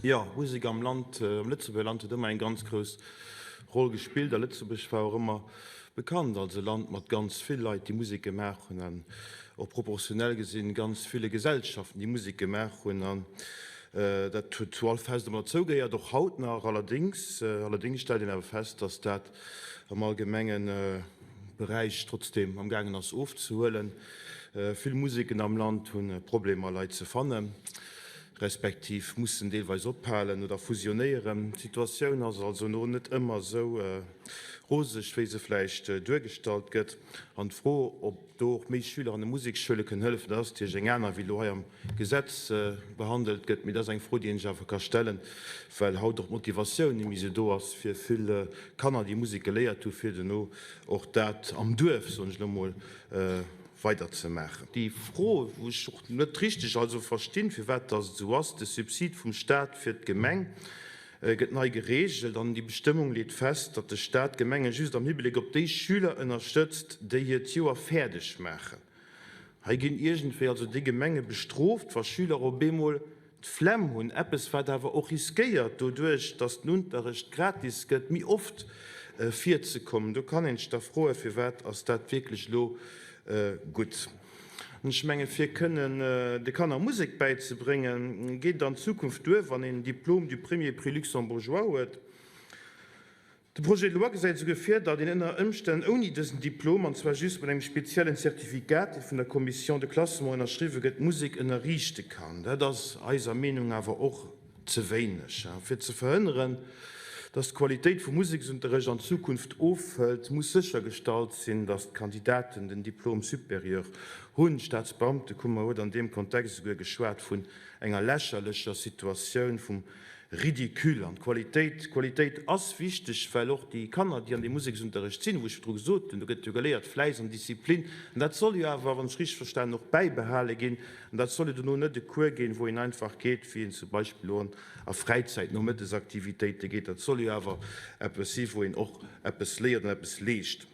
Jo, Musek am Land, am Lëtzebuerger Land huet ëmmer eng ganz grouss Roll gespillt a Lëtzebuerg war och ëmmer bekannt als e Land mat ganz vill Leit, déi Musek gemaach hunn an och proportionell gesinn ganz ville Gesellschaften, déi Musek gemaach hunn an dat huet zu all Fest ëmmer derzougehéiert, och haut nach. Allerdéngs, allerdéngs stellt een awer fest, datt dat am allgemenge Beräich trotzdeem am gaangen ass ofzehuelen. Vill Museken am Land hu Problemer Leit ze fannen, respektiv mussen deelweis ophalen oder fusionéieren. D'Situatioun ass also no net ëmmer esou roseg, wéi se vläicht duergestallt gëtt. An d'Fro, ob do och méi Schüler an de Museksschoule kënnen hëllefen, dat ass natierlech eng aner, wéi elo hei am Gesetz behandelt gëtt. Mee dat ass eng Fro, déi een sech awer ka stellen, well haut och d'Motivatioun net méi esou do ass fir vill Kanner, déi Musek geléiert hu fir duerno och dat am Duerf, soen ech elo mol, weider ze maachen. Déi Fro, wou ech och net richteg also verstinn, firwat dass et esou ass, de Subsid vum Stat fir d'Gemeng gëtt nei geregelt an déi Bestëmmung leet fest, datt de Stat d'Gemenge just am Hibléck op déi Schüler ënnerstëtzt, déi hiert Joer fäerdeg maachen. Hei ginn iergendwéi also déi Gemenge bestrooft, wa Schüler op eemol d'Flemm hunn, eppes wat awer och riskéiert, doduerch datt den Unterrecht gratis gëtt, méi oft virzekommen. Do kann een sech da froen, firwat ass dat wierklech elo gutt? An ech menge fir kënnen de Kanner Musek bäizebréngen, geet et an Zukunft duer, wann een en Diplôme du premier prix luxembourgeois huet. De Projet de loi gesäit esouguer vir, datt een ënner Ëmstänn ouni dësen Diplom, an zwar just mat engem speziellen Zertifikat, dee vun der Commission de classement ënnerschriwwe gëtt, Musek ënnerriichte kann. Dat ass eiser Meenung awer och ze wéineg. Fir ze verhënneren, datt d'Qualitéit vum Museksunterrecht an Zukunft ofhëlt, muss séchergestallt sinn, datt d'Kandidaten den Diplôme supérieur hunn. D'Staatsbeamtekummer huet an deem Kontext esouguer geschwat vun enger lächerlecher Situatioun vum Ridicule. An d'Qualitéit, d'Qualitéit ass wichteg, well och déi Kanner, déi an deem Museksunterrecht sinn, wou ech virdru gesot hunn, do gëtt jo geléiert Fläiss an Disziplin, an dat soll jo awer, wann ech richteg verstanen, och bäibehale ginn. An dat soll jo dono net e Cours ginn, wou een einfach geet, wéi een zum Beispill elo a Fräizäitnomëttesaktivitéite geet. Dat soll jo awer eppes si wou een och eppes léiert an eppes leescht.